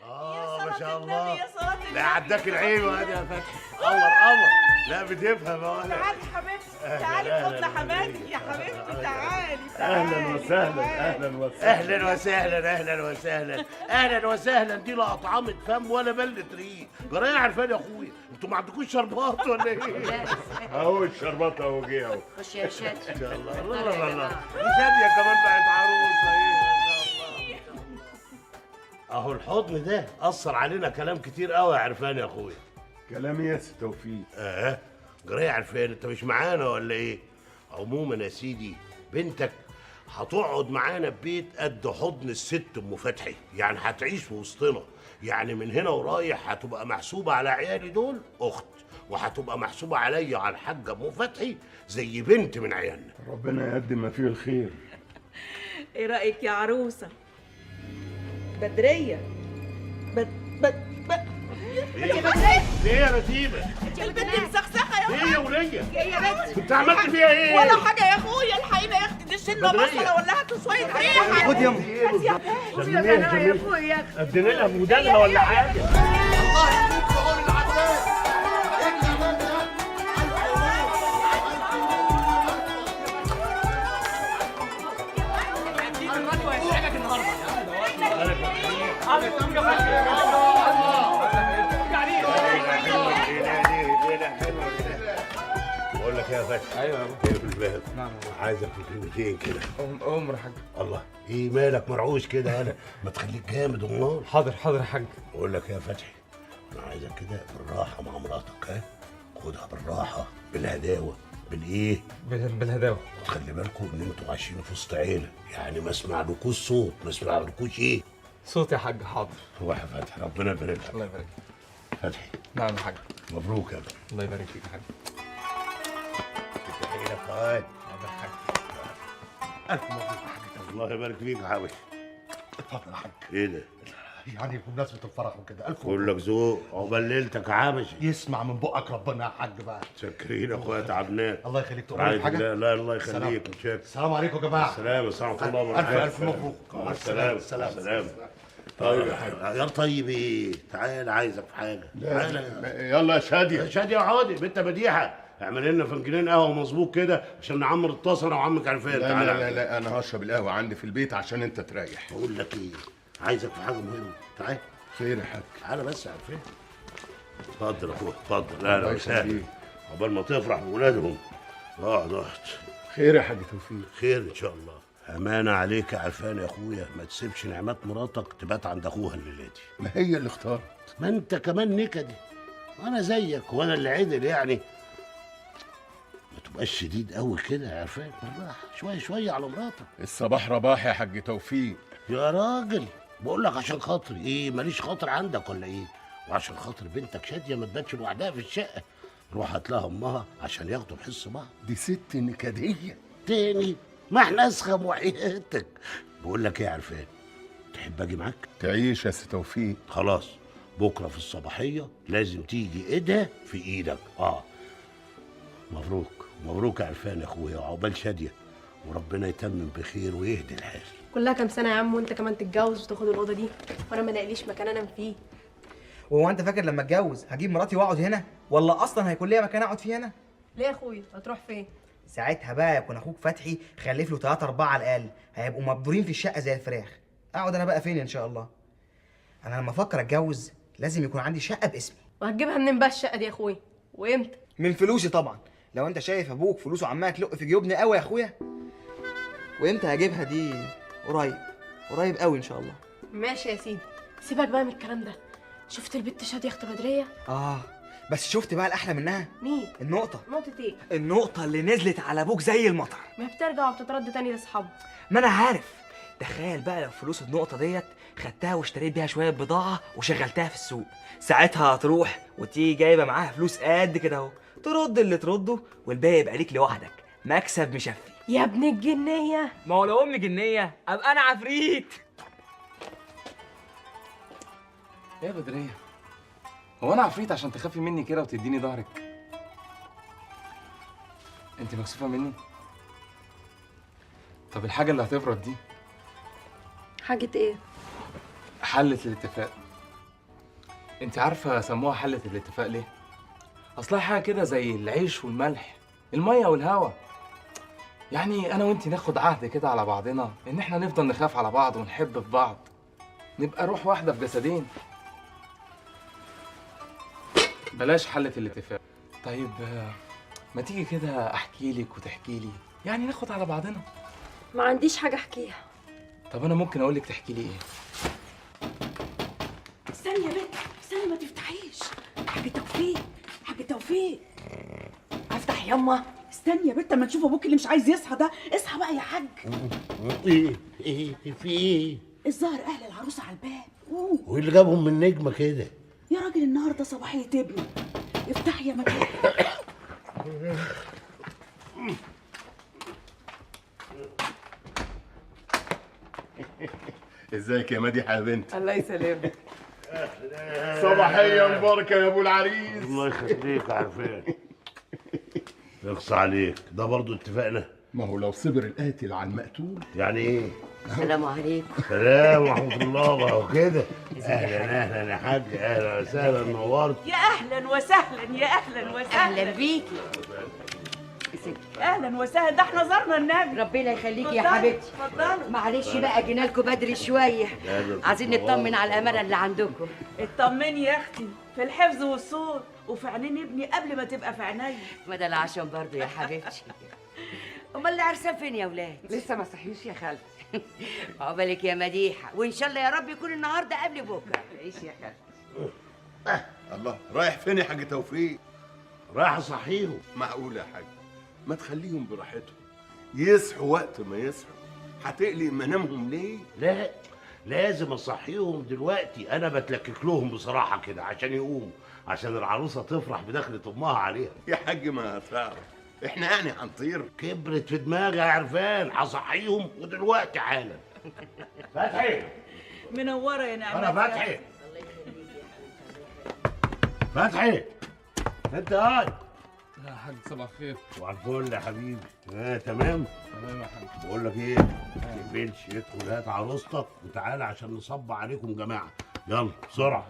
اه ما شاء النبي، الله. يا صلاة النبي. لا عداك العين وادي يا فتحي، قمر قمر. لا بتفهم يا ولد. تعالي حبيبتي، تعالي أهلاً، بفضل أهلاً. حماتك يا حبيبتي، تعالي تعالي. اهلا وسهلا، اهلا وسهلا. اهلا وسهلا، اهلا وسهلا، اهلا وسهلا. دي لا اطعمت فم ولا بلت ريق. جرايه عرفان يا اخويا، انتوا ما عندكوش شربات ولا ايه؟ اهو الشربات اهو جه اهو. خش يا شادي. ان شاء الله. الله الله الله، دي شاديه كمان بقت عروسه. ايه ما شاء الله. اهو الحضن ده اثر علينا كلام كتير قوي يا عرفان يا اخويا. كلام يا سي توفيق. اه جرايه عرفان، انت مش معانا ولا ايه؟ عموما يا سيدي، بنتك هتقعد معانا في بيت قد حضن الست ام فتحي، يعني هتعيش في وسطنا، يعني من هنا ورايح هتبقى محسوبة على عيالي دول اخت، وهتبقى محسوبة عليا وعلى الحاجة ام فتحي زي بنت من عيالنا. ربنا يقدم ما فيه الخير. ايه رايك يا عروسه؟ بدريه بد بد بد. ليه ليه يا رتيبه؟ البنت مسخسخه يا ليه يا وليه؟ يا بنت. انت عملت فيها ايه؟ ولا حاجة يا اخويا، الحقينا يا اختي، دي شلنا بدرية. بصله ولا هاتوا شوية ريحه. خد يما. جميل جميل، ادينا لها ودانها ولا حاجة. الله يكون في عون العداد. ايه الجمال ده؟ ألف مبروك. بقول لك ايه يا فتحي؟ ايوه يا بابا. ايه في الباب؟ نعم. عايزك في كلمتين كده. امر يا حاج. الله، ايه مالك مرعوش كده؟ انا ما تخليك جامد امال. حاضر حاضر يا حاج. بقول لك ايه يا فتحي، انا عايزك كده بالراحة مع مراتك، ها؟ خدها بالراحة، بالهداوه، بالايه؟ بالهداوه. خلي بالكم ان انتوا عايشين في وسط عيله، يعني ما اسمعلكوش صوت، ما اسمعلكوش ايه؟ صوت يا حاج. حاضر. روح يا فتحي، ربنا يبارك لك. الله يبارك. فتحي. نعم يا حاج. مبروك يا ابني. الله يبارك فيك يا حاج. تحية لك يا واد. حاضر يا حاج. ألف مبروك يا حاج. الله يبارك فيك يا حبيبي. اتفضل يا حاج. ايه ده؟ يعني بمناسبة الفرح وكده، ألف مبروك. كلك ذوق، عقبال ليلتك يا عبشي. يسمع من بقك ربنا يا حاج بقى. متشكرين يا اخويا، تعبناك. الله يخليك. تؤمرني رعاية بحاجة؟ الله. لا الله سلام. يخليك، متشكر. السلام عليكم يا جماعة. السلام ورحمة الله وبركاته. ألف ألف مبروك. مع السلامة. سلام. السلام. طيب يا حاج. يا طيب ايه؟ تعال عايزك في حاجة. تعال. يلا يا شاديه. شادية اقعدي بنت بديحة، اعمل لنا فنجانين قهوة مظبوط كده عشان نعمر الطاسة انا وعمك عرفان. لا تعال. لا لا, لا انا هشرب القهوة عندي في البيت عشان انت تريح. بقول لك ايه، عايزك في حاجة مهمة. تعال. خير يا حاج. تعالى بس يا عرفان. اتفضل يا اخويا، اتفضل. اهلا الله وسهلا. يخليك. عقبال ما تفرح بولادهم. اقعد اقعد. خير يا حاج توفيق. خير ان شاء الله. امانه عليك يا عرفان يا اخويا، ما تسيبش نعمات مراتك تبات عند اخوها الليلة دي. ما هي اللي اختارت. ما انت كمان نكدي، وانا زيك، وانا اللي عدل يعني. ما تبقاش شديد قوي كده يا عرفان، بالراحة شوية شوية على مراتك. الصباح رباح يا حاج توفيق. يا راجل بقول لك عشان خاطري. ايه ماليش خاطر عندك ولا ايه؟ وعشان خاطر بنتك شاديه ما تباتش لوحدها في الشقة، روح هات لها امها عشان ياخدوا بحس بعض. دي ست نكديه. تاني ما احنا اسخم وحياتك. بقول لك ايه يا عرفان، تحب اجي معاك؟ تعيش يا سي توفيق. خلاص بكره في الصباحية لازم تيجي ايدها في ايدك. اه مبروك مبروك يا عرفان يا اخويا، وعقبال شاديه، وربنا يتمم بخير ويهدي الحال. كلها كام سنة يا عم وانت كمان تتجوز وتاخد الاوضة دي، وانا ما لاقيليش مكان انام فيه. وهو انت فاكر لما اتجوز هجيب مراتي واقعد هنا؟ ولا اصلا هيكون ليا مكان اقعد فيه هنا؟ ليه يا اخويا؟ هتروح فين؟ ساعتها بقى يكون اخوك فتحي خلف له 3 4 على الاقل، هيبقوا مبدورين في الشقة زي الفراخ. اقعد انا بقى فين ان شاء الله؟ انا لما افكر اتجوز لازم يكون عندي شقه باسمي. وهتجيبها منين بقى الشقة دي يا اخويا؟ وامتى؟ من فلوسي طبعا. لو انت شايف ابوك فلوسه عماله تلق في جيوبنا قوي يا اخويا. وامتى هجيبها دي؟ قريب قريب قوي ان شاء الله. ماشي يا سيدي، سيبك بقى من الكلام ده. شفت البت شاديه اخت بدريه؟ اه بس شفت بقى الاحلى منها؟ مين؟ النقطة. نقطة ايه؟ النقطة اللي نزلت على ابوك زي المطر. ما هي بترجع وبتترد تاني لاصحابها. ما انا عارف. تخيل بقى لو فلوس النقطة ديت خدتها واشتريت بيها شوية بضاعة وشغلتها في السوق، ساعتها هتروح وتيجي جايبه معاها فلوس قد كده اهو، ترد اللي ترده والباقي يبقى ليك لوحدك، مكسب مشفي. يا ابن الجنيه. ما هو لو امي جنيه ابقى انا عفريت. ايه يا بدريه؟ هو انا عفريت عشان تخافي مني كده وتديني ظهرك؟ انت مكسوفه مني؟ طب الحاجة اللي هتبرد دي حاجة ايه؟ حلت الاتفاق. انت عارفه سموها حله الاتفاق ليه؟ اصلها حاجة كده زي العيش والملح، المية والهوا. يعني انا وانت ناخد عهد كده على بعضنا ان احنا نفضل نخاف على بعض ونحب في بعض، نبقى روح واحدة في جسدين. بلاش حله الاتفاق. طيب ما تيجي كده احكي لك وتحكي لي، يعني ناخد على بعضنا. ما عنديش حاجة احكيها. طب انا ممكن اقول لك تحكي لي ايه؟ استني يا بنت، استني ما تفتحيش. حاج توفيق، حاج توفيق. افتح يما. استني يا بنت اما نشوف ابوك اللي مش عايز يصحى ده. اصحى بقى يا حاج. ايه ايه في ايه؟ الظاهر اهل العروسة على الباب. وايه اللي جابهم من نجمه كده؟ يا راجل النهارده صباحية ابني. افتحي يا مدام. ازيك يا مديحه يا بنت؟ الله يسلمك. صباحية مباركة يا ابو العريس. الله يخليك يا عرفان. يقص عليك، ده برضو اتفقنا. ما هو لو صبر القاتل على المقتول. يعني ايه؟ السلام عليكم. سلام ورحمة الله وكده. اهلا اهلا يا حاج، اهلا وسهلا، نورت. يا اهلا وسهلا، يا اهلا وسهلا. اهلا بيكي. اهلا وسهلا، ده احنا زرنا النبي. ربنا يخليكي يا حبيبتي. اتفضلوا. معلش بقى جينا لكم بدري شوية، عايزين نطمن على الامانة اللي عندكم. اطمني يا اختي، في الحفظ والصون وفي عينين ابني قبل ما تبقى في عينيا. ما ده العشم برضه يا حبيبتي. امال العرسان فين يا ولاد؟ لسه ما صحيوش يا خالتي. عقبالك يا مديحه، وان شاء الله يا رب يكون النهارده قبل بكره. عيش يا خالتي. الله، رايح فين يا حاج توفيق؟ رايح اصحيهم. معقول يا حاج؟ ما تخليهم براحتهم، يصحوا وقت ما يصحوا. هتقلق منامهم ليه؟ لا لازم اصحيهم دلوقتي، انا بتلكك لهم بصراحة كده عشان يقوموا، عشان العروسة تفرح بدخلة امها عليها. يا حاج ما هتعرف احنا يعني هنطير. كبرت في دماغي يا عرفان، هصحيهم ودلوقتي حالا. فتحي منورة يا نعمه. انا فتحي. فتحي انت قاعد؟ يا حاج صباح الخير. وعلى الفل يا حبيبي. تمام؟ تمام يا حاج. بقول لك ايه؟ ما تقبلش، ادخل هات عروستك وتعالى عشان نصب عليكم جماعة. يلا بسرعة.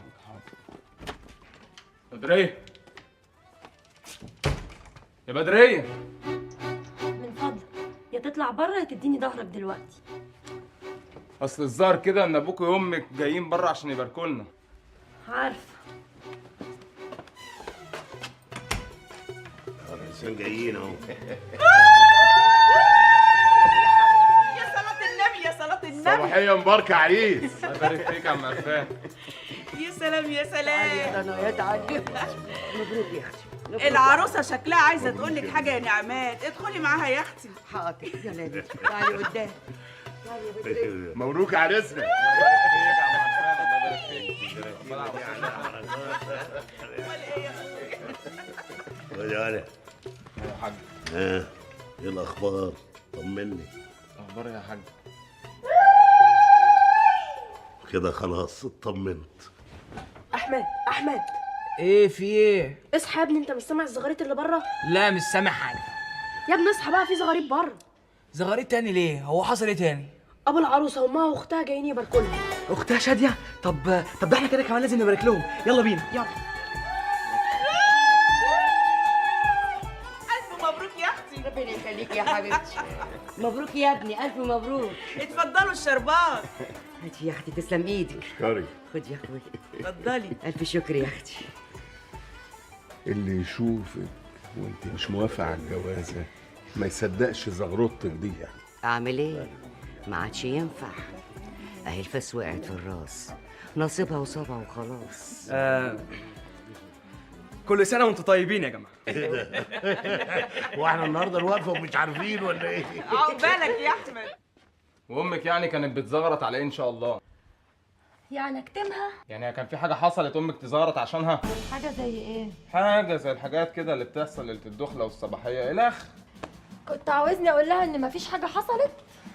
بدريه يا بدريه، من فضلك يا تطلع بره يا تديني ظهرك دلوقتي. اصل الظاهر كده ان ابوك وامك جايين بره عشان يباركوا لنا. عارفه. العرسان جايين اهو. يا صلاة النبي، يا صلاة النبي. صباحية مباركة يا عريس. الله يبارك فيك يا عم عرفان. يا سلام يا سلام. يا تعالي. مبروك يا اختي. العروسة شكلها عايزة تقول لك حاجة يا نعمات، ادخلي معاها يا اختي. حاضر، يلا يا بنتي تعالي قدام. تعالي يا بدريه. مبروك يا عريسنا. الله يبارك فيك يا عم عرفان، الله يبارك فيك. يا ولا يا حاج. ايه الاخبار؟ طمني. اخبار يا حاج؟ كده خلاص اطمنت. احمد، احمد. ايه في ايه؟ اصحى يا ابني، انت مش سامع الزغاريت اللي بره؟ لا مش سامع حاجة. يا ابني اصحى بقى، في زغاريت بره. زغاريت تاني ليه؟ هو حصل ايه تاني؟ ابو العروسة وامها واختها جايين يباركوا لها. اختها شاديه؟ طب ده احنا كده كمان لازم نبارك لهم. يلا بينا. يلا. الف مبروك يا اختي. ربنا يخليك يا حبيبتي. مبروك يا ابني، الف مبروك. اتفضلوا الشربات. هاتي يا اختي، تسلم ايدك. شكري. خد يا اخوي. اتفضلي. الف شكر يا اختي. اللي يشوفك وانت مش موافقة على الجوازه ما يصدقش زغروتك دي يعني. اعمل ايه؟ ما عادش ينفع. اهي الفاس وقعت في الراس، نصيبها وصابها وخلاص. كل سنة وانتم طيبين يا جماعة. واحنا النهارده الوقفة ومش عارفين ولا ايه؟ عقبالك يا احمد. وامك يعني كانت بتزغرط على ايه ان شاء الله؟ يعني اكتمها؟ يعني كان في حاجة حصلت امك تزغرط عشانها؟ حاجة زي ايه؟ حاجة زي الحاجات كده اللي بتحصل ليلة الدخلة والصباحيه الى اخر. كنت عاوزني اقول لها ان مفيش حاجة حصلت؟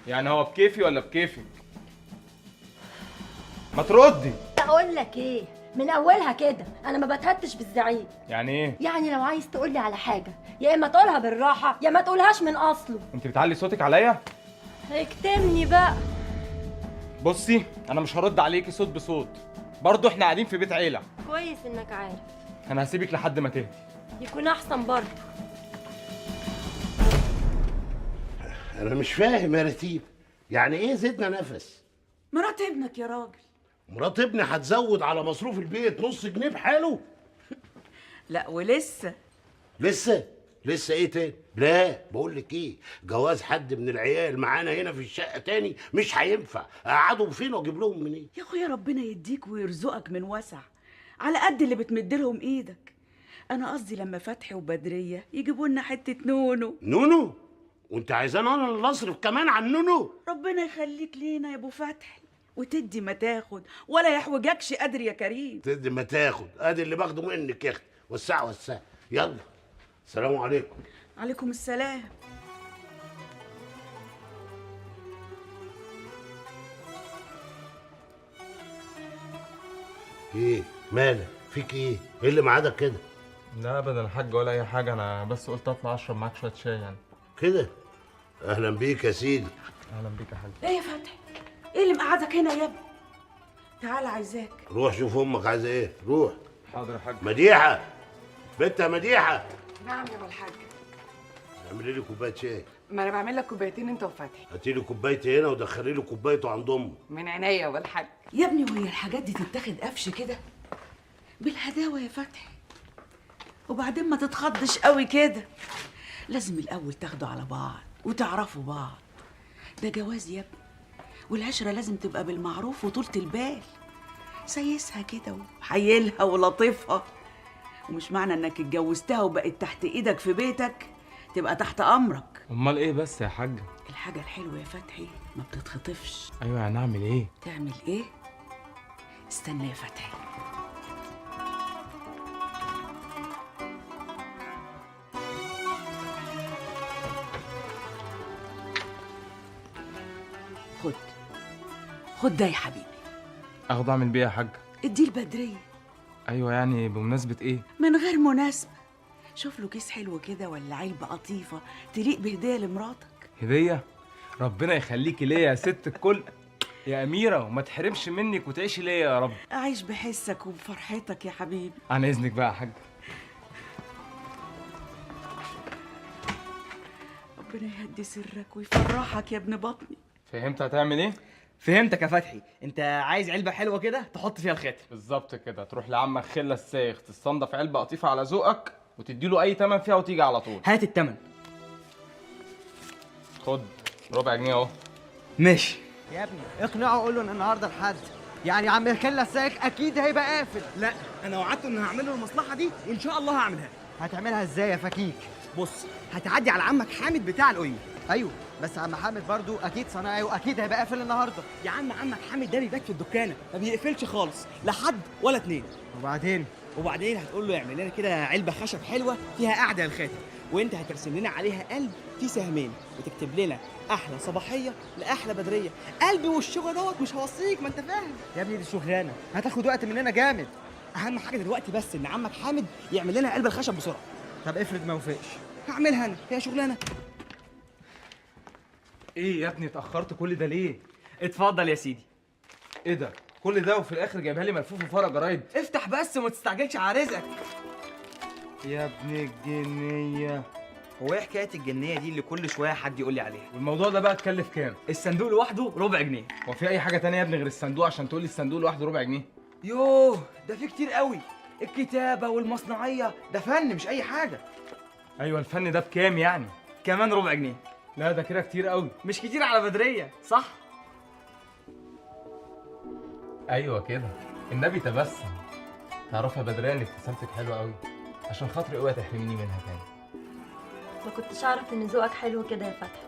يعني هو بكيفي ولا بكيفك؟ ما تردي. اقول لك ايه؟ من اولها كده انا ما بتهتش بالزعيق. يعني ايه؟ يعني لو عايز تقولي على حاجة يا اما تقولها بالراحة يا ما تقولهاش من اصله. انت بتعلي صوتك عليا؟ اكتمني بقى. بصي انا مش هرد عليكي صوت بصوت، برضه احنا قاعدين في بيت عيله. كويس انك عارف. انا هسيبك لحد ما تهدي. يكون احسن برضه. انا مش فاهم يا رتيب، يعني ايه زدنا نفس؟ مرات ابنك يا راجل. مرات ابني هتزود على مصروف البيت نص جنيه بحاله؟ لا ولسه. لسه؟ لسه ايه تاني؟ لا بقول لك ايه، جواز حد من العيال معانا هنا في الشقة تاني مش هينفع، اقعدهم فين واجيب لهم منين؟ يا اخويا ربنا يديك ويرزقك من وسع على قد اللي بتمد لهم ايدك. انا قصدي لما فتحي وبدريه يجيبوا لنا حتة نونو. نونو؟ وانت عايزاني انا اللي اصرف كمان على النونو؟ ربنا يخليك لينا يا ابو فتحي، وتدي ما تاخد ولا يحوجكش قدر يا كريم. تدي ما تاخد، ادي اللي باخده منك يا اختي. وسع وسع، يلا السلام عليكم. عليكم السلام. ايه مالك؟ فيك ايه؟ ايه اللي معادك كده؟ لا ابدا يا حاج ولا اي حاجة، انا بس قلت اطلع اشرب معاك شوية شاي يعني كده. اهلا بيك يا سيدي. اهلا بيك يا حاج. ايه يا فتحي؟ ايه اللي مقعدك هنا يا ابني؟ تعال عايزاك. روح شوف امك عايزه ايه، روح. حاضر يا حاج. مديحه، بنت يا مديحه. نعم يا ابو الحاج. اعملي لي كوباية شاي. ما انا بعمل لك كوبايتين انت وفتحي. هاتي لي كوبايتي هنا ودخلي لي كوبايته عند امه. من عينيا يا ابو الحاج. يا ابني وهي الحاجات دي تتاخد قفش كده؟ بالهداوه يا فتحي، وبعدين ما تتخضش قوي كده، لازم الاول تاخدوا على بعض وتعرفوا بعض. ده جواز يا ابني، والعشرة لازم تبقى بالمعروف وطولة البال. سيسها كده وحيلها ولطيفها، ومش معنى انك اتجوزتها وبقت تحت ايدك في بيتك تبقى تحت امرك. امال ايه بس يا حاجة؟ الحاجة الحلوة يا فتحي ما بتتخطفش. ايوه يعني اعمل ايه؟ تعمل ايه؟ استنى يا فتحي. خد خد ده يا حبيبي. اخده اعمل بيه يا حاج؟ اديه البدريه. ايوه يعني بمناسبة ايه؟ من غير مناسبة. شوف له كيس حلو كده ولا علبة قطيفة تليق بهديه لمراتك. هديه؟ ربنا يخليكي ليا يا ست الكل يا اميره، وما تحرمش منك وتعيشي ليا يا رب. اعيش بحسك وبفرحتك يا حبيبي. عن اذنك بقى يا حاج. ربنا يهدي سرك ويفرحك يا ابن بطني. فهمت هتعمل ايه؟ فهمتك يا فتحي، انت عايز علبة حلوة كده تحط فيها الخاتم. بالظبط كده، تروح لعمك خله السايخ تستنضف علبة قطيفة على ذوقك وتدي له اي تمن فيها وتيجي على طول. هات التمن. خد ربع جنيه اهو. ماشي يا ابني، اقنعه قول له ان النهارده الحد، يعني عم خله السايخ اكيد هيبقى قافل. لا انا وعدته ان هعمل له المصلحة دي وان شاء الله هعملها. هتعملها ازاي يا فكيك؟ بص، هتعدي على عمك حامد بتاع القيمة. ايوه بس عم حامد برضو اكيد صناعي واكيد هيبقى قافل النهارده. يا عم عمك حامد ده بيبات في الدكانه، ما بيقفلش خالص لا حد ولا اتنين. وبعدين هتقول له يعمل لنا كده علبة خشب حلوة فيها قاعدة للخاتم، وانت هترسم لنا عليها قلب فيه سهمين، وتكتب لنا احلى صباحية لاحلى بدريه. قلبي والشغل دوت مش هوصيك، ما انت فاهم يا ابني، دي شغلانة هتاخد وقت مننا جامد. اهم حاجة دلوقتي بس ان عمك حامد يعمل لنا قلب الخشب بسرعة. طب افرض ما وافقش؟ هعملها انا، هي شغلانة. ايه يا ابني اتاخرت كل ده ليه؟ اتفضل يا سيدي. ايه ده؟ كل ده وفي الاخر جايبها لي ملفوف وفرق جرايد؟ افتح بس وما تستعجلش على رزقك. يا ابن الجنيه. هو ايه حكاية الجنيه دي اللي كل شوية حد يقول لي عليها؟ والموضوع ده بقى اتكلف كام؟ الصندوق لوحده ربع جنيه. هو في اي حاجة تانية يا ابني غير الصندوق عشان تقول لي الصندوق لوحده ربع جنيه؟ يوه ده في كتير قوي، الكتابة والمصنعيه ده فن مش اي حاجة. ايوه الفن ده بكام يعني؟ كمان ربع جنيه. لا ده كده كتير قوي. مش كتير على بدريه صح؟ ايوه كده، النبي تبسم. تعرفي يا بدريه ان ابتسامتك حلوة قوي، عشان خاطري اوعي تحرميني منها تاني. ما كنتش اعرف ان ذوقك حلو كده يا فتحي.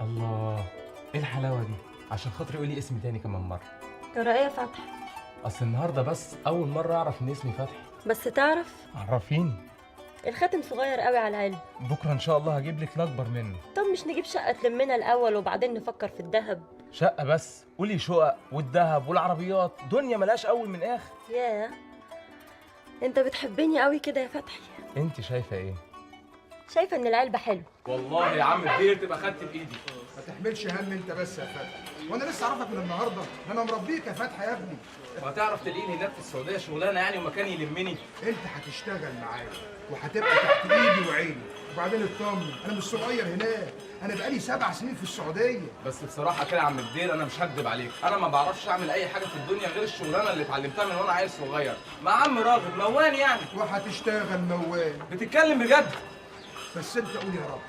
الله، ايه الحلاوة دي؟ عشان خاطري قولي اسمي تاني كمان مرة. ترى ايه يا فتحي؟ اصل النهارده بس اول مرة اعرف ان اسمي فتحي. بس تعرف؟ عرفيني. الخاتم صغير قوي على العلب. بكره ان شاء الله هجيب لك الاكبر منه. طب مش نجيب شقه تلمنا الاول وبعدين نفكر في الذهب؟ شقه بس؟ قولي شقق والذهب والعربيات، دنيا ملهاش اول من اخر. ياه انت بتحبني قوي كده يا فتحي. انت شايفه ايه؟ شايفه ان العلبة حلوة. والله يا عم الدير تبقى خدت بايدي. ما تحملش هم انت بس يا فتحي. وانا لسه اعرفك من النهارده؟ ده انا مربيك يا فتحي يا ابني. وهتعرف تلاقيني هناك في السعودية شغلانة يعني ومكان يلمني؟ انت هتشتغل معايا وهتبقى تحت ايدي وعيني، وبعدين اطمن انا مش صغير هناك، انا بقالي 7 سنين في السعودية. بس بصراحة كده يا عم بدير انا مش هكدب عليك، انا ما بعرفش اعمل اي حاجة في الدنيا غير الشغلانة اللي اتعلمتها من وانا عيل صغير مع عم راغب موال يعني. وهتشتغل موال. بتتكلم بجد؟ بس انت قول يا رب.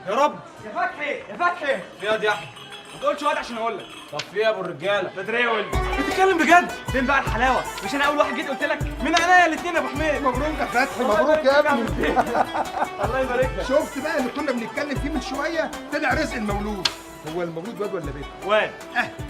يا رب. يا فتحي يا فتحي. يا دي احمد ما تقولش واد عشان اقول لك. طب في ايه يا ابو الرجالة؟ بدريه ولد. بتتكلم بجد؟ فين بقى الحلاوة؟ مش انا اول واحد جيت قلت لك؟ من عينيا الاثنين يا ابو حميد. مبروك يا فتحي، مبروك يا ابني. الله يبارك لك. شفت بقى اللي كنا بنتكلم فيه من شوية؟ طلع رزق المولود. هو المولود واد ولا بنت؟ واد.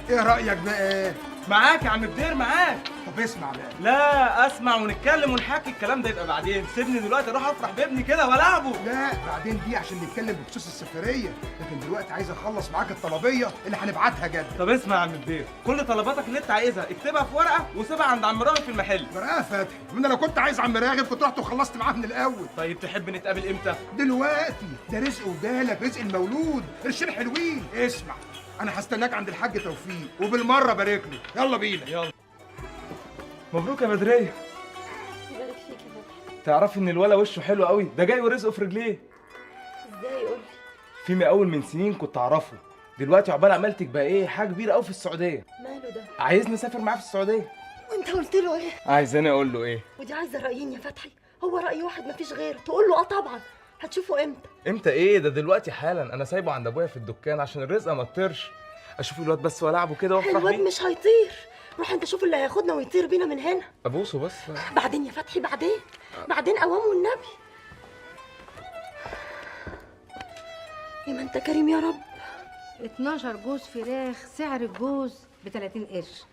ايه رايك بقى؟ معاك يا عم بدير معاك. طب اسمع بقى. لا اسمع ونتكلم ونحكي الكلام ده يبقى بعدين، سيبني دلوقتي اروح افرح بابني كده والعبه. لا بعدين دي عشان نتكلم بخصوص السفرية، لكن دلوقتي عايز اخلص معاك الطلبيه اللي هنبعتها جد. طب اسمع يا عم بدير، كل طلباتك اللي انت عايزها اكتبها في ورقة وسيبها عند عم راغب في المحل. ورقة يا فتحي؟ انا لو كنت عايز عم راغب كنت رحت وخلصت معاه من الاول. طيب تحب نتقابل امتى؟ دلوقتي، ده رزق وجالك، رزق المولود، قرشين حلوين. اسمع انا هستناك عند الحاج توفيق وبالمره بارك له. يلا بينا. يلا. مبروك يا بدريه. يبارك فيك يا فتحي. تعرفي ان الولا وشه حلو قوي، ده جاي ورزقه في رجليه. ازاي؟ قولي. في مقاول من سنين كنت اعرفه، دلوقتي عقبال عملتك بقى ايه حاجة كبيرة قوي في السعودية. ماله ده؟ عايزني اسافر معاه في السعودية. وانت قلت له ايه؟ عايزاني اقول له ايه؟ ودي عايزه رايين يا فتحي، هو راي واحد مفيش غيره، تقول له اه طبعا. هتشوفه امتى؟ امتى ايه ده؟ دلوقتي حالا، انا سايبه عند ابويا في الدكان عشان الرزقه ما تطيرش. اشوف الواد بس والعبه كده وافرح بيه. الواد مش هيطير، روح انت شوف اللي هياخدنا ويطير بينا من هنا. ابوسه بس. بعدين يا فتحي، بعدين بعدين، قوامه النبي. يا ما انت كريم يا رب. 12 جوز فراخ، سعر الجوز ب 30 قرش،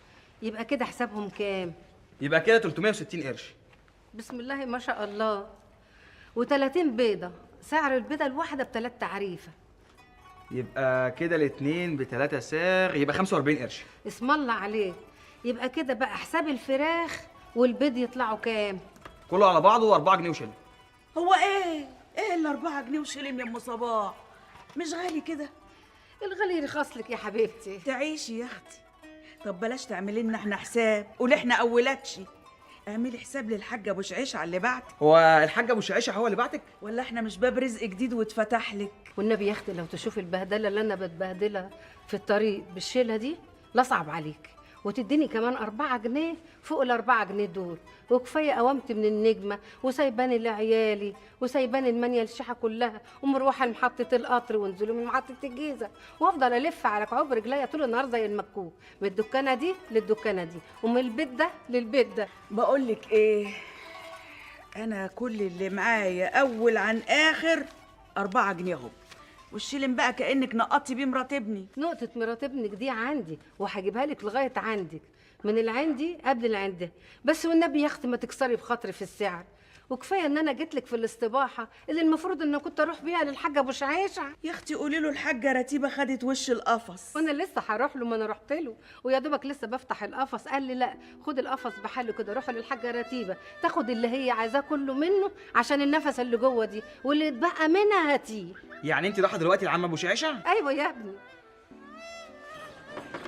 يبقى كده حسابهم كام؟ يبقى كده 360 قرش. بسم الله ما شاء الله. و30 بيضة، سعر البيضة الواحدة ب3 تعريفه. يبقى كده الاثنين ب3 ساغ، يبقى 45 قرش. اسم الله عليك. يبقى كده بقى حساب الفراخ والبيض يطلعوا كام؟ كله على بعضه 4 جنيه وشلم. هو ايه؟ ايه ال 4 جنيه وشلم يا ام صباح؟ مش غالي كده؟ الغالي يرخص لك يا حبيبتي. تعيشي يا اختي. طب بلاش تعملي لنا احنا حساب، قولي احنا اولكش. اعملي حساب للحاج ابو شعيشه على اللي بعتك. هو الحاج ابو شعيشه هو اللي بعتك؟ ولا احنا مش باب رزق جديد واتفتح لك؟ والنبي يا اختي لو تشوفي البهدله اللي انا بتبهدلها في الطريق بالشيله دي لا صعب عليك، وتديني كمان 4 جنيه فوق ال 4 جنيه دول، وكفاية قوامتي من النجمة وسايباني لعيالي وسايباني المانيا الشحه كلها، ومروحه لمحطه القطر ونزلوا من محطة الجيزة، وافضل الف على كعوب رجليا طول النهار زي المكوك، من الدكانه دي للدكانه دي ومن البيت ده للبيت ده. بقول لك ايه، انا كل اللي معايا اول عن اخر 4 جنيه اهو، والشيلن بقى كأنك نقطتي بيه مرات ابني. نقطة مرات ابنك دي عندي وهجيبها لك لغاية عندك، من اللي عندي قبل اللي عندها، بس والنبي يا اختي ما تكسري بخاطري في السعر، وكفاية ان انا جيت لك في الاستباحة اللي المفروض ان كنت اروح بيها للحاجة ابو شعيشة. يا اختي قولي له الحاجة رتيبة خدت وش القفص. وانا لسه هروح له، ما انا رحت له ويا دوبك لسه بفتح القفص قال لي لا خد القفص بحاله كده، روح للحاجة رتيبة تاخد اللي هي عايزاه كله منه عشان النفس اللي جوه دي، واللي اتبقى منها هاتيه. يعني انت رايحة دلوقتي لعم ابو شعيشه؟ ايوه يا ابني.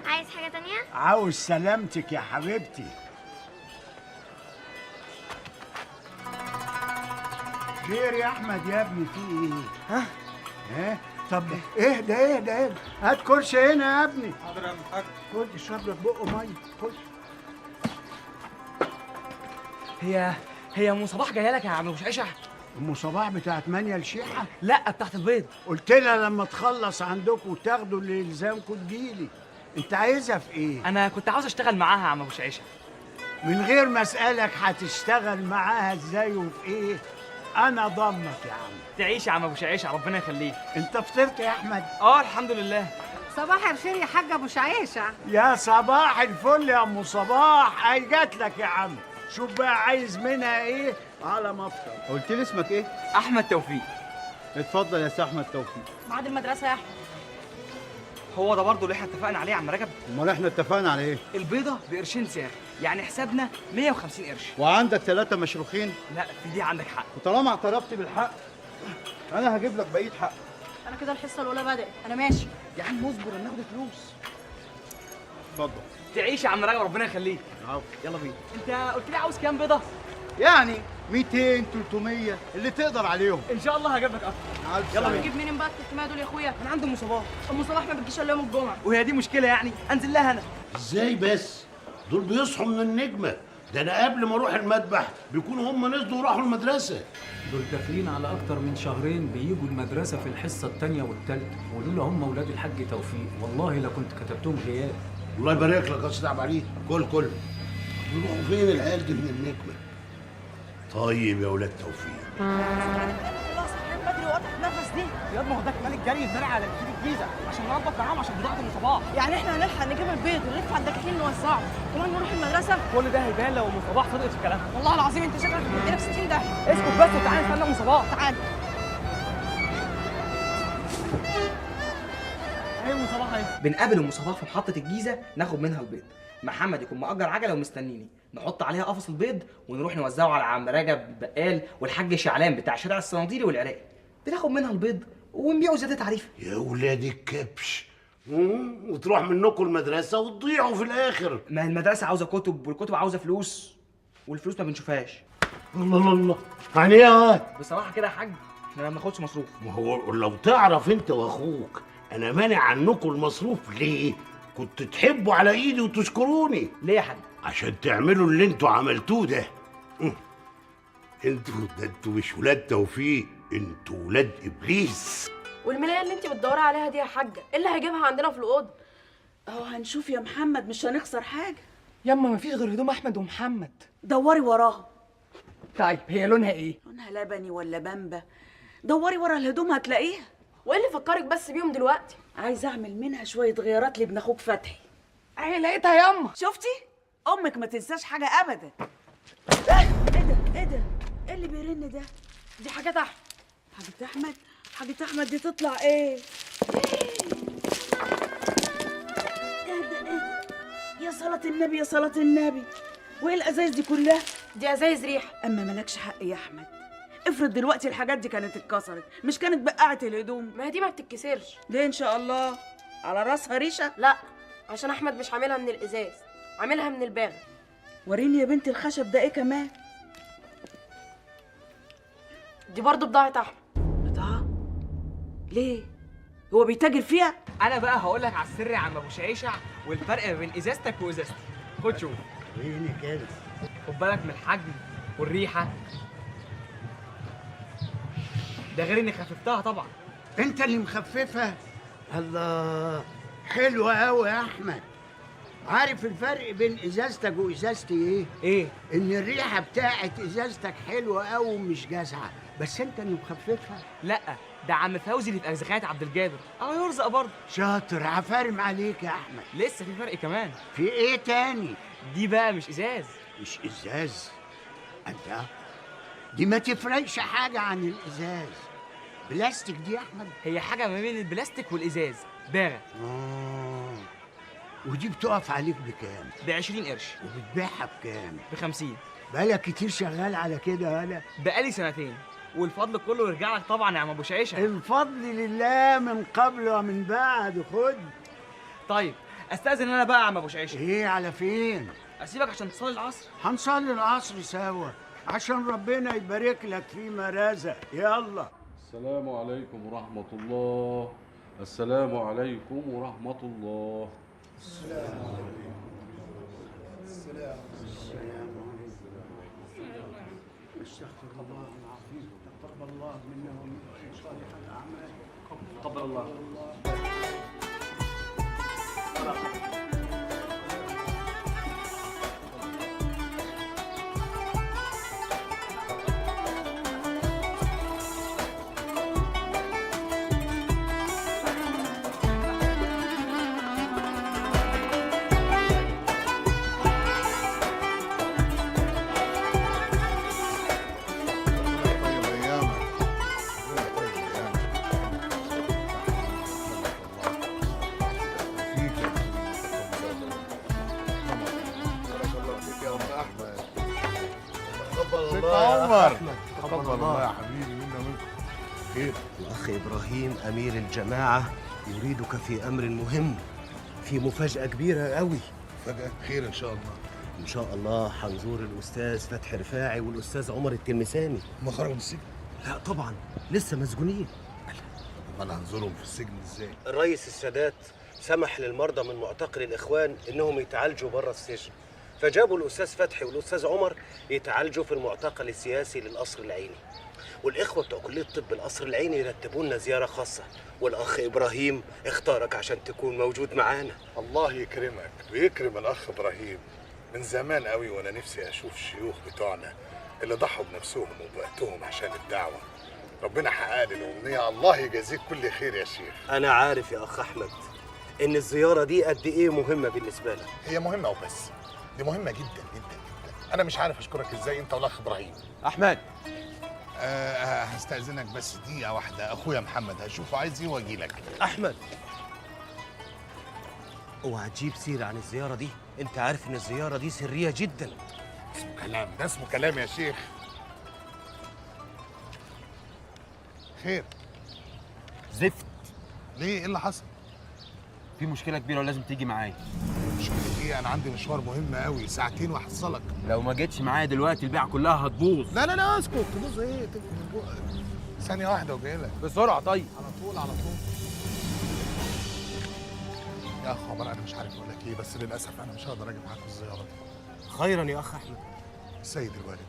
عايز حاجة تانية؟ عاوز سلامتك يا حبيبتي. خير يا احمد يا ابني، في ايه؟ ها؟ ها؟ طب اهدى اهدى اهدى، هات كرسي هنا يا ابني. حاضر يا عم الحاج. خد اشرب لك بقه مية، خد. هي ام صباح جاية لك يا عم ابو شعيشه؟ ام صباح بتاعت مانيا الشيحه؟ لا بتاعت البيض. قلت لها لما تخلص عندكم وتاخدوا اللي يلزمكم تجيلي. انت عايزها في ايه؟ انا كنت عاوز اشتغل معاها يا عم ابو شعيشه. من غير ما اسالك هتشتغل معاها ازاي وفي ايه؟ انا ضمك يا عم. تعيش يا عم ابو شعيشه، ربنا يخليك. انت فطرت يا احمد؟ اه الحمد لله. صباح الخير يا حاج ابو شعيشه. يا صباح الفل يا ام صباح، اي جات لك يا عم. شوف بقى عايز منها ايه على ما افطر. قلت لي اسمك ايه؟ احمد توفيق. اتفضل يا سي احمد توفيق. بعد المدرسة يا احمد. هو ده برضه اللي احنا اتفقنا عليه يا عم رجب. امال احنا اتفقنا على ايه؟ البيضة بقرشين ساغ، يعني حسابنا 150 قرش. وعندك 3 مشروخين؟ لا في دي عندك حق. وطالما اعترفت بالحق انا هجيب لك بقية حق. انا كده الحصة الاولى بدات، انا ماشي. يا عم اصبر ناخد فلوس. اتفضل. تعيش يا عم رجب، ربنا يخليك. يلا بينا. انت قلت لي عاوز كام بيضة؟ يعني 200 300 اللي تقدر عليهم. ان شاء الله هجيب لك اكتر. يلا بينا. تجيب منين بقى ال 300 دول يا اخويا؟ انا عندي ام صباح. ام صباح ما بتجيش الا يوم الجمعة. وهي دي مشكلة يعني؟ انزل لها انا. ازاي بس؟ دول بيصحوا من النجمة، ده انا قبل ما اروح المذبح بيكونوا هم نزلوا وراحوا المدرسة. دول داخلين على اكتر من شهرين بيجوا المدرسة في الحصة الثانية والثالثة، ولولا هم اولاد الحاج توفيق والله لا كنت كتبتهم غياب. الله يبارك لك يا استاذ عبد العلي. كل كل بيروحوا فين العيال دي من النجمة؟ طيب يا ولاد توفيق. خلاص صحيان بدري وقطعت نفس دي يا ما هو ده كمان الجري اتمنع على الجيزة عشان نربط معاهم عشان بضاعة ام صباح. يعني احنا هنلحق نجيب البيض ونلف على الدكاكين نوزعه كمان نروح المدرسة؟ كل ده هيبان لو ام صباح صدقت في كلامها. والله العظيم انت شكلك بتدينا في 60 داهية. اسكت بس وتعالى نستنى ام صباح. تعالى. ايه ام صباح اهي. بنقابل ام صباح في محطة الجيزة ناخد منها البيض. محمد يكون مأجر عجله ومستنيني، نحط عليها قفص البيض ونروح نوزعه على عم رجب بقال والحاج شعلان بتاع شارع الصناديري والعراقي. بناخد منها البيض ونبيعه زيادة تعريفه. يا ولاد الكبش، وتروح منكم المدرسة وتضيعوا في الاخر. ما المدرسة عاوزه كتب والكتب عاوزه فلوس والفلوس ما بنشوفهاش. الله الله الله، يعني ايه؟ بصراحة كده يا حاج احنا ما بناخدش مصروف. ما هو لو تعرف انت واخوك انا مانع عنكم المصروف ليه؟ كنت تحبوا على ايدي وتشكروني. ليه يا حاج؟ عشان تعملوا اللي انتوا عملتوه ده. انتوا ده انتوا مش ولاد توفيق، انتوا ولاد ابليس. والملايه اللي انت بتدوري عليها دي يا حاجة ايه اللي هيجيبها عندنا في الاوضة؟ اهو هنشوف يا محمد، مش هنخسر حاجة. ياما مفيش غير هدوم احمد ومحمد. دوري وراهم. طيب هي لونها ايه؟ لونها لبني ولا بامبا؟ دوري ورا الهدوم هتلاقيها. وايه اللي فكرك بس بيهم دلوقتي؟ عايزه اعمل منها شوية غيارات لابن اخوك فتحي. اهي لقيتها ياما. شفتي؟ امك ما تنساش حاجة ابدا. ايه ده؟ ايه ده؟ ايه اللي بيرن ده؟ دي حاجات احمد. حاجة احمد؟ حاجة احمد دي تطلع ايه؟ ايه ده؟ ايه ده؟ يا صلاة النبي يا صلاة النبي، وايه الازايز دي كلها؟ دي ازايز ريحه. اما مالكش حق يا احمد، افرض دلوقتي الحاجات دي كانت اتكسرت، مش كانت بقعت الهدوم؟ ما هي دي ما بتتكسرش. ليه ان شاء الله؟ على راسها ريشه؟ لا، عشان احمد مش عاملها من الازاز، عاملها من الباغه. وريني يا بنتي الخشب ده ايه كمان؟ دي برضه بضاعة احمد. بضاعة؟ ليه؟ هو بيتاجر فيها؟ انا بقى هقول لك على السر يا عم ابو شعيشع والفرق ما بين ازازتك وازازتي. خد شوف. وريني كده. خد بالك من الحجم والريحه. ده غير اني خففتها طبعا. انت اللي مخففها؟ الله، حلوة قوي يا احمد. عارف الفرق بين ازازتك وازازتي ايه؟ ايه؟ ان الريحة بتاعت ازازتك حلوة قوي ومش جازعه، بس انت اللي مخففها. لا، ده عم فوزي اللي في اجزخانه عبد الجابر، اه يرزق برضه. شاطر، عفارم عليك يا احمد. لسه في فرق كمان. في ايه تاني؟ دي بقى مش ازاز. مش ازاز؟ انت دي ما تفرقش حاجة عن الازاز. بلاستيك دي يا احمد؟ هي حاجة ما بين البلاستيك والازاز، باغه. ودي بتقف عليك بكام؟ ب 20 قرش. وبتبيعها بكام؟ ب 50. بقالك كتير شغال على كده يالا؟ بقالي سنتين، والفضل كله يرجع لك طبعا يا عم ابو شعيشه. الفضل لله من قبل ومن بعد. خد. طيب استاذن انا بقى يا عم ابو شعيشه. ايه على فين؟ اسيبك عشان تصلي العصر. هنصلي العصر سوا عشان ربنا يبارك لك فيما رزق. يلا. السلام عليكم ورحمة الله. السلام عليكم ورحمة الله. السلام عليكم. السلام عليكم. استغفر الله العظيم. تقبل الله منا ومنكم صالح الأعمال. تقبل الله. تقبل الله يا حبيبي منا ومنكم. خير. الأخ إبراهيم أمير الجماعة يريدك في أمر مهم. في مفاجأة كبيرة قوي. مفاجأة؟ خير إن شاء الله. إن شاء الله هنزور الأستاذ فتحي رفاعي والأستاذ عمر التلمساني. هم خرجوا من السجن؟ لا طبعا، لسه مسجونين. أمال هنزورهم في السجن إزاي؟ الرئيس السادات سمح للمرضى من معتقل الإخوان إنهم يتعالجوا بره السجن، فجابوا الأستاذ فتحي والأستاذ عمر يتعالجوا في المعتقل السياسي للقصر العيني. والإخوة بتوع كلية طب القصر العيني يرتبوا لنا زيارة خاصة، والأخ إبراهيم اختارك عشان تكون موجود معانا. الله يكرمك ويكرم الأخ إبراهيم. من زمان قوي وأنا نفسي أشوف الشيوخ بتوعنا اللي ضحوا بنفسهم وبوقتهم عشان الدعوة. ربنا حقق لي الأمنية، الله يجازيك كل خير يا شيخ. أنا عارف يا أخ أحمد إن الزيارة دي قد إيه مهمة بالنسبة لك. هي مهمة وبس، دي مهمة جدا جدا جدا. أنا مش عارف أشكرك إزاي أنت والأخ إبراهيم. أحمد هستأذنك بس دقيقة واحدة، أخويا محمد هشوفه عايز إيه وأجي لك. أحمد اوعى تجيب سيرة عن الزيارة دي، أنت عارف إن الزيارة دي سرية جدا. اسمه كلام، ده اسمه كلام يا شيخ. خير؟ زفت. ليه؟ إيه اللي حصل؟ في مشكلة كبيرة ولازم تيجي معايا. مشكلة إيه؟ أنا عندي مشوار مهم قوي، ساعتين وهحصلك. لو ما جيتش معايا دلوقتي البيعة كلها هتبوظ. لا لا لا اسكت، تبوظ إيه؟ ثانية واحدة وجاي لك. بسرعة. طيب. على طول على طول. يا أخ عمر أنا مش عارف أقول لك إيه، بس للأسف أنا مش هقدر أجي معاك الزيارة دي. خيرا يا أخ أحمد. السيد الوالد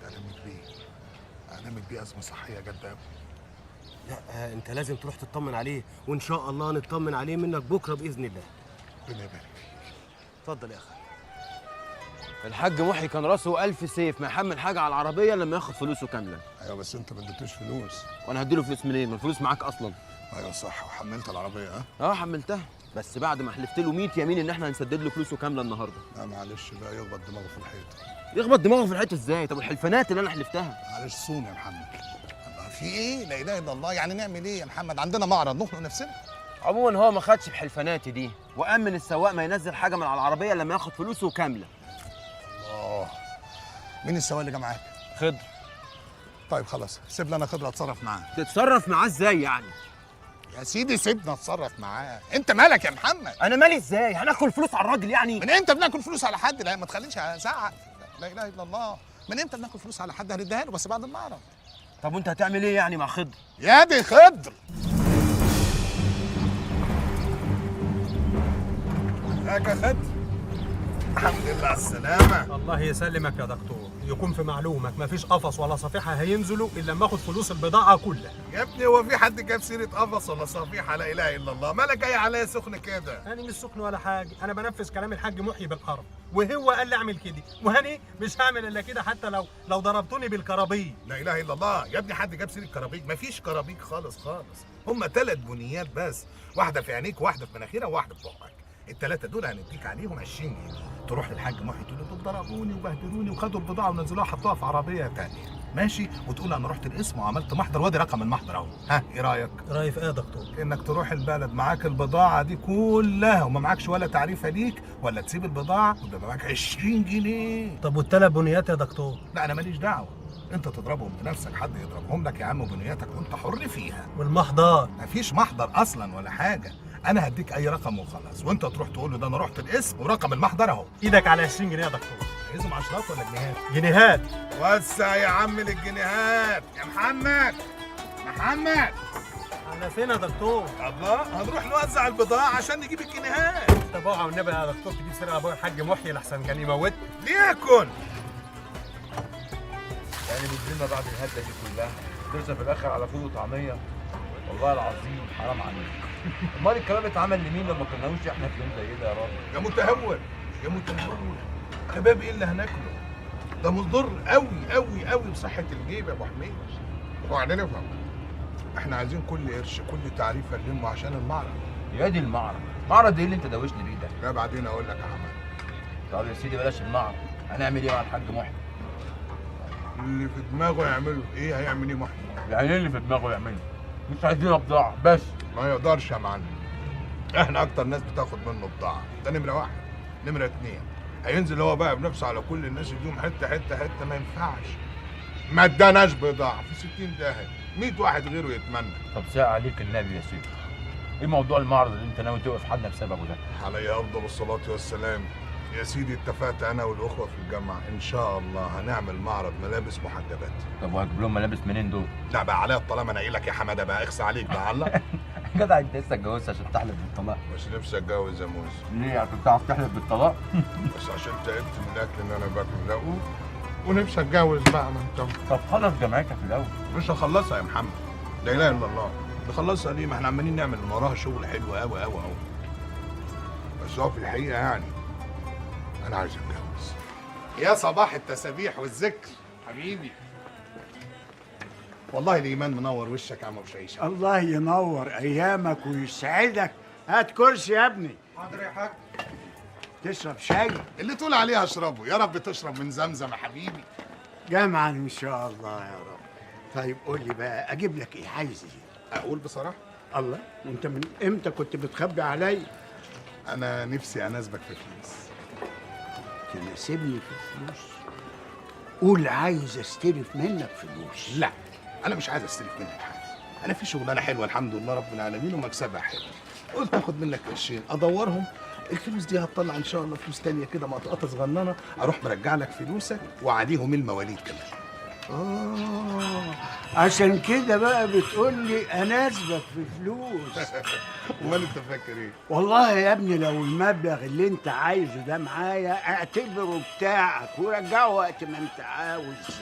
ألمت بيه أزمة صحية جادة أوي. لا أنت لازم تروح تطمن عليه، وإن شاء الله نطمن عليه منك بكرة بإذن الله. ربنا يبارك فيك. اتفضل يا أخي. الحاج محي كان راسه 1000 سيف، ما يحمل حاجة على العربية لما ياخد فلوسه كاملة. أيوه بس أنت ما اديتوش فلوس. وأنا هديله فلوس منين؟ ما الفلوس معاك أصلا. أيوه صح، وحملت العربية. ها؟ أه حملتها، بس بعد ما حلفت له 100 يمين إن إحنا هنسدد له فلوسه كاملة النهاردة. لا معلش بقى، يخبط دماغه في الحيط. يخبط دماغه في الحيط إزاي؟ طب الحلفانات اللي أنا حلفتها. معلش صوم يا محمد. في إيه؟ لا إله إلا الله، يعني نعمل إيه يا محمد؟ عندنا معرض نخنق نفسنا. عموما هو ما خدش بحلفاناتي دي، وأمن السواق ما ينزل حاجة من على العربية لما ياخد فلوسه كاملة. الله، مين السواق اللي جه معاك؟ خضر. طيب خلاص، سيب لي انا خضر اتصرف معاه. تتصرف معاه ازاي يعني؟ يا سيدي سيبنا اتصرف معاه، انت مالك يا محمد؟ انا مالي ازاي؟ هناكل فلوس على الراجل يعني؟ من امتى بناكل فلوس على حد؟ لا ما تخلينيش ازعق. لا اله الا الله، من امتى بناكل فلوس على حد؟ هنديها له بس بعد المعرض. طب وانت هتعمل ايه يعني مع خضر؟ يا دي خضر. ازيك يا خضر؟ الحمد لله على السلامة. الله يسلمك يا دكتور، يكون في معلومك مفيش قفص ولا صفيحة هينزلوا إلا لما آخد فلوس البضاعة كلها. يا ابني هو في حد جاب سيرة قفص ولا صفيحة؟ لا إله إلا الله، مالك جاي عليا سخن كده؟ أنا مش سخن ولا حاجة، أنا بنفذ كلام الحاج محيي بالحرف، وهو قال لي أعمل كده، وهني مش هعمل إلا كده حتى لو ضربتوني بالكرابيج. لا إله إلا الله، يا ابني حد جاب سيرة كرابيج؟ مفيش كرابيج خالص خالص، هما 3 بنيات بس، واحدة في عينيك وواحدة في مناخيرك وواحدة في بقك. الثلاثة دول هنديك عليهم 20 جنيه، تروح للحاج محي تقول له دول ضربوني وبهدلوني وخدوا البضاعة ونزلوها حطوها في عربية تانية، ماشي؟ وتقول أنا رحت القسم وعملت محضر وادي رقم المحضر أهو، ها إيه رأيك؟ رأيي في إيه يا دكتور؟ إنك تروح البلد معاك البضاعة دي كلها وما معاكش ولا تعريفة ليك، ولا تسيب البضاعة ويبقى معاك 20 جنيه. طب والثلاث بنيات يا دكتور؟ لا أنا ماليش دعوة، أنت تضربهم بنفسك، حد يضربهم لك يا عم بنياتك وأنت حر فيها. والمحضر؟ مفيش محضر أصلاً ولا حاجة. انا هديك اي رقم وخلاص، وانت تروح تقول له ده انا رحت القسم ورقم المحضر اهو. ايدك على 20 جنيه يا دكتور. عايزهم عشرات ولا جنيهات؟ جنيهات. وسع يا عم للجنيهات يا محمد. محمد على فين يا دكتور؟ الله، هنروح نوزع البضاعة عشان نجيب الجنيهات. طب اوعى والنبي يا دكتور تجيب سيره ابويا الحاج محيي لحسن كان يموتني. ليكن يعني بالذمه بعد الهبلة دي كلها ترسى في الاخر على فول وطعميه؟ والله العظيم حرام عليك. امال الكباب اتعمل لمين لما كناوش احنا في يوم زي ده يا راجل؟ يا متهور يا متهور، كباب ايه اللي هناكله؟ ده مضر قوي قوي قوي بصحة الجيب يا ابو حميد. وبعدين افهم، احنا عايزين كل قرش كل تعريفه نلمه عشان المعرض. يا دي المعرض، معرض ايه اللي انت دوشني بيه ده؟ لا بعدين اقول لك يا حماد. طب يا سيدي بلاش المعرض، هنعمل ايه مع الحاج محي؟ اللي في دماغه يعمله. ايه هيعمل ايه محي؟ يعني ايه اللي في دماغه يعمله؟ مش عايزين بضاعة بس. ما يقدرش يا معلم، احنا اكتر ناس بتاخد منه بضاعة، ده نمرة 1. نمرة 2، هينزل هو بقى بنفسه على كل الناس يديهم حتة حتة حتة، ما ينفعش. ما اداناش بضاعة في 60 داهية، 100 واحد غيره يتمنى. طب ساعة عليك النبي يا سيدي، ايه موضوع المعرض اللي انت ناوي توقف حالنا بسببه ده؟ علي افضل الصلاة والسلام يا سيدي. اتفقت انا والاخوة في الجامعة ان شاء الله هنعمل معرض ملابس محجبات. طب وهتجيب لهم ملابس منين دول؟ لا بقى عليا الطلاق، ما انا قايل لك يا حمادة بقى، اخس عليك بقى الله. جدع انت لسه اتجوزت عشان تحلف بالطلاق؟ بس نفسي اتجوز يا موز. ليه؟ عشان تعرف تحلف بالطلاق؟ بس عشان تعبت من الاكل اللي انا باكله ده ونفسي اتجوز بقى. ما انت طب خلص جامعتك الاول. مش هخلصها يا محمد، لا اله الا الله. نخلصها ليه؟ ما احنا عمالين نعمل من وراها شغل حلو قوي قوي قوي. بس هو في الحقيقة يعني انا عايز اتجوز. يا صباح التسابيح والذكر حبيبي. والله الايمان منور وشك يا عم ابو شعيشه. الله ينور ايامك ويسعدك. هات كرسي يا ابني. حاضر يا حاج. تشرب شاي؟ اللي تقول عليه اشربه. يا رب تشرب من زمزم يا حبيبي. جمعا ان شاء الله يا رب. طيب قول لي بقى اجيب لك ايه؟ عايز ايه؟ اقول بصراحة؟ الله، انت من امتى كنت بتخبي عليا؟ انا نفسي اناسبك في فلوس. تناسبني في فلوس؟ قول عايز استلف منك فلوس. لا انا مش عايز استلف منك حاجة. انا في شغلانة حلوة الحمد لله رب العالمين ومكسبها حلو. قلت اخد منك قرشين ادورهم، الفلوس دي هتطلع ان شاء الله فلوس تانية كده مقطقطه صغننه، اروح مرجع لك فلوسك وعليهم المواليد كمان. عشان كده بقى بتقول لي اناسبك في فلوس. امال انت فاكر ايه؟ والله يا ابني لو المبلغ اللي انت عايزه ده معايا اعتبره بتاعك ورجعه وقت ما انت عاوز،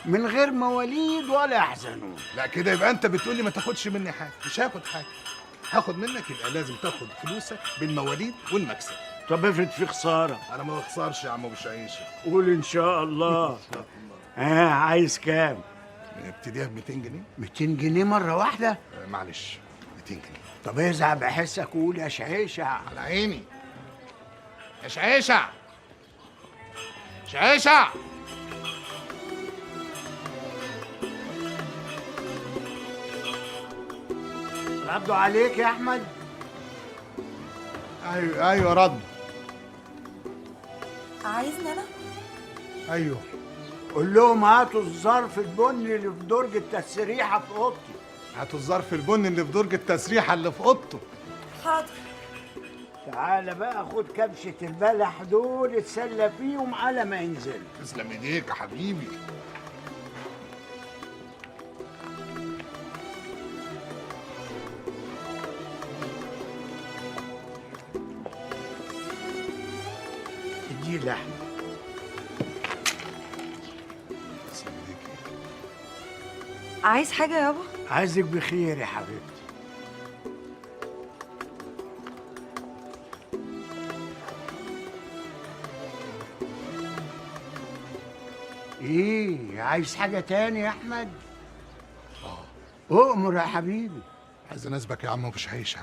من غير مواليد ولا يحزنون. لا كده يبقى انت بتقول لي ما تاخدش مني حاجة. مش هاخد حاجة. هاخد منك يبقى لازم تاخد فلوسك بالمواليد والمكسب. طب افرض في خسارة. انا ما بخسرش يا عم ابو شعيشه. قول ان شاء الله. ان شاء الله. عايز كام؟ ابتديها ب 200 جنيه. 200 جنيه مرة واحدة؟ معلش 200 جنيه. طب ازعل بحسك وقول يا شعيشه. على عيني يا شعيشه. شعيشه. ردوا عليك يا احمد؟ ايوه ايوه ردوا. عايزني انا؟ ايوه. قول لهم هاتوا الظرف البني اللي في درج التسريحه في اوضتي. هاتوا الظرف البني اللي في درج التسريحه اللي في اوضته. حاضر. تعالى بقى خد كبشة البلح دول اتسلى فيهم على ما ينزل. تسلم ايديك يا حبيبي. اديه لحمه. عايز حاجة يابا؟ عايزك بخير يا حبيبتي. ايه عايز حاجة تاني يا أحمد؟ أؤمر يا حبيبي. عايز أناسبك يا عم ابو شعيشه.